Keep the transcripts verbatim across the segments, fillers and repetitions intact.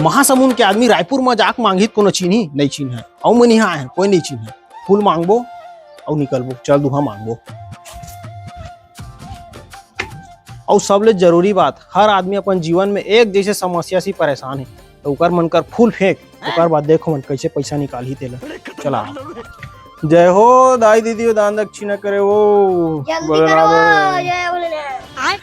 महासमुंद के आदमी रायपुर म जाके मांगही त कोनो चिन्ही? नइ चिन्हय। अउ मन इहाँ आए हन, कोई नइ चिन्हय। फूल मांगबो अउ निकलबो, चल दुहा मांगबो। अउ सबले जरूरी बात, हर आदमी अपन जीवन में एक जइसे समस्या से परेशान हे, त ओकर मन कर फूल फेंक, ओकर बाद देखो मन कइसे पइसा निकालही तेला। चला। जय हो दाई दीदी, दान दक्षिणा करे हो। जल्दी करो, जय भोलेनाथ।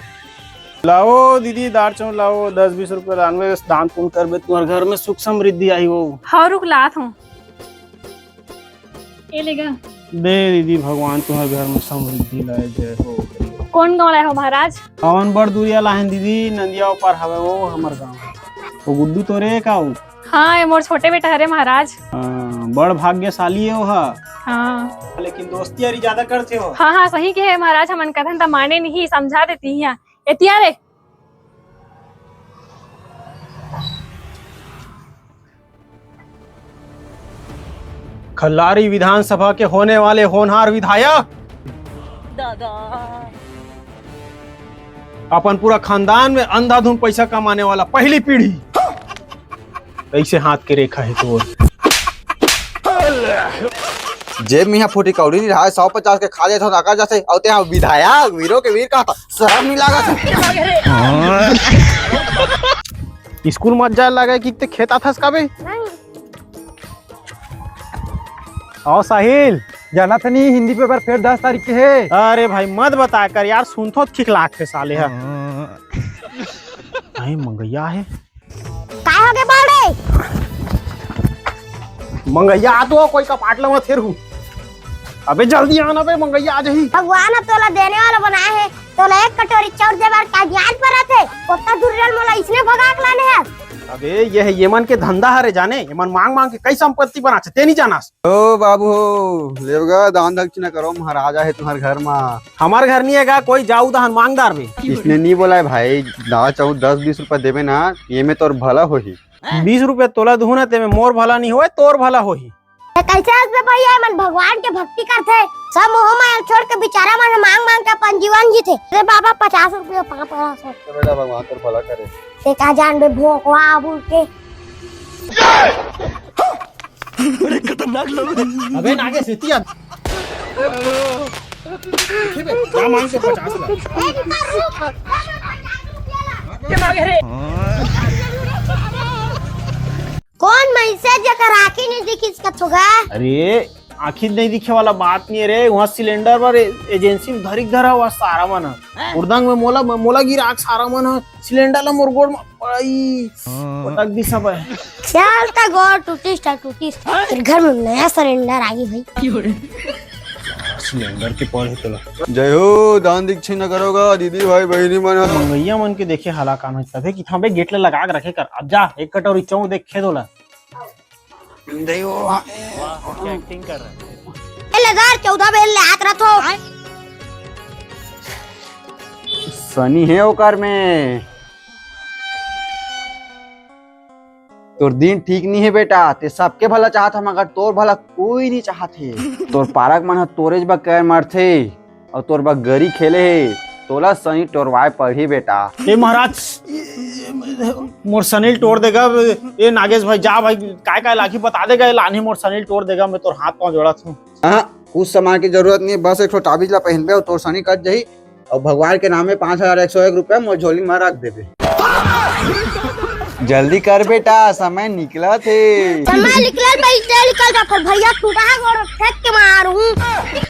लाओ दीदी, दार चाउर लाओ, दस बीस रुपया दान में दान पुण्य करबे, तुम्हार घर में सुख समृद्धि आही हो। हाँ, रुक लात हूँ। ए ले गा। दे दीदी, भगवान तुम्हार घर में समृद्धि लाए, जय हो। कौन गाँव लाए हो महाराज? हमन बड़ दूरिया लाहन दीदी, नंदिया ऊपर हवे वो हमर गाँव। वो गुड्डू तोरे का वो? हाँ, ये मोर छोटे बेटा हरे महाराज। हाँ, बड़ भाग्यशाली हे वो हा। हाँ। लेकिन दोस्ती यारी ज्यादा करथे हो। हाँ, हाँ, सही कहे महाराज, हमन कथन त माने नहीं, समझा देती हिया। एतिया रे। खल्लारी विधानसभा के होने वाले होनहार विधायक, दादा। अपन पूरा खानदान में अंधाधुन पैसा कमाने वाला पहली पीढ़ी। ऐसे हाथ के रेखा है तोर। जेब में यहाँ फूटी कौड़ी नहीं रहा, सौ पचास के खा जाता, अका जाते, अउ ते यहाँ विधायक, वीरों के वीर कहा था, शर्म नहीं लगा था। स्कूल मत जाए लगे कि ते खेत आथस का बे? नहीं। ओ साहिल, जाना था नहीं, हिंदी पेपर फेर दस तारीख के हे। अरे भाई, मत बताया कर यार, सुनथो त खिखलात हे साले हा। हाँ। अरे मंगैया हे। काय हो गे बोल रे? मंगैया आ तो कोई का पाटला मत फेर हूँ। अबे जल्दी आना बे, मंगैया आ जाही। भगवान ह तोला देने वाला बनाए हे, तोला एक कटोरी चाउर दे बर का ज्ञान परत हे? ओतना दूर रहल मोला इसने भगा के लाने हे। अबे ये हे, ये मन के धंधा हरे जाने, ये मन मांग मांग के कई संपत्ति बनाथे, ते नहीं जानस। ओ बाबू हो, लेवगा दान दक्षिणा करो, महाराज आहे तुम्हार घर मा। हमार घर नहीं हे गा, कोई जाऊ दहन मांगदार बे। इसने नहीं बोला है भाई, दान चाउर दस बीस रुपया देबे ना, ये में तोर भला होही। बीस रुपया तोला दूहूँ ना, ते में मोर भला नहीं होए, तोर भला होही। ये कैसे हंस बे भैया, मन भगवान के भक्ति करथे, सब मोह माया छोड़ के बेचारा मन मांग मांग के अपन जीवन जीथे। अरे बाबा, पचास रुपया, पाँच, पचास रुपया। तो बेटा, भगवान तोर भला करे। ते का जान बे, भोकवा बोल के। अरे खतरनाक लोग। अबे नागे सेती आ। देखिए बे, क्या मांग के पचास लाख। कौन मैसेज जेकर आँखी नहीं दिखिस कथो गा? अरे, आँखी नहीं दिखे वाला बात नहीं हे रे, वहाँ सिलेंडर बर ए-, एजेंसी में धरिक धरा हुआ सारा मन ह। उर्दंग में मोला, मोला गिरा के सारा मन ह, सिलेंडर ला मोर गोड़ में पड़ई, पटक दी सब है। चल त गोड़ टूटिस त टूटिस, तेरे घर में नया सिलेंडर आ गई भाई। सिलेंडर के पड़े तोला। जय हो, दान दीक्षिण करोगा दीदी भाई बहिनी मन ह। मंगैया मन के देखे हालाकान हो तभे कि थांबे गेट ले लगा के रखे कर। अब जा, एक कटोरी चाउर देखे तोला। ए, ले दर, चौदह बेर ले आत रथो। सनी हे ओकर में। तोर दिन ठीक नहीं हे बेटा, ते सबके भला चाहत ह, मगर तोर भला कोई नहीं चाहत हे। तोर पारक मन ह तोरेच बर कैर मारथे। अउ तोर बर गरी खेले हे, तोला सनी टोरवाए पड़ही बेटा। ए महाराज, मोर सनी ल टोर देगा। ए नागेश भाई, जा भाई, काय काय लागी बता देगा, ए लानही मोर सनी ल टोर देगा, मैं तोर हाथ पाँव जोड़त हूँ। हाँ, कुछ सामान की जरूरत नहीं, बस एक ठो ताबीज ला पहनबे अउ तोर सनी कट जाही, अउ भगवान के नाम में पाँच हजार एक सौ एक रुपया मोर झोली में रख देबे। जल्दी कर बेटा, समय निकलत हे। समय निकलत भाई, ते निकल जा, पर भैया टूटा है गोड़ फेंक के मारूं।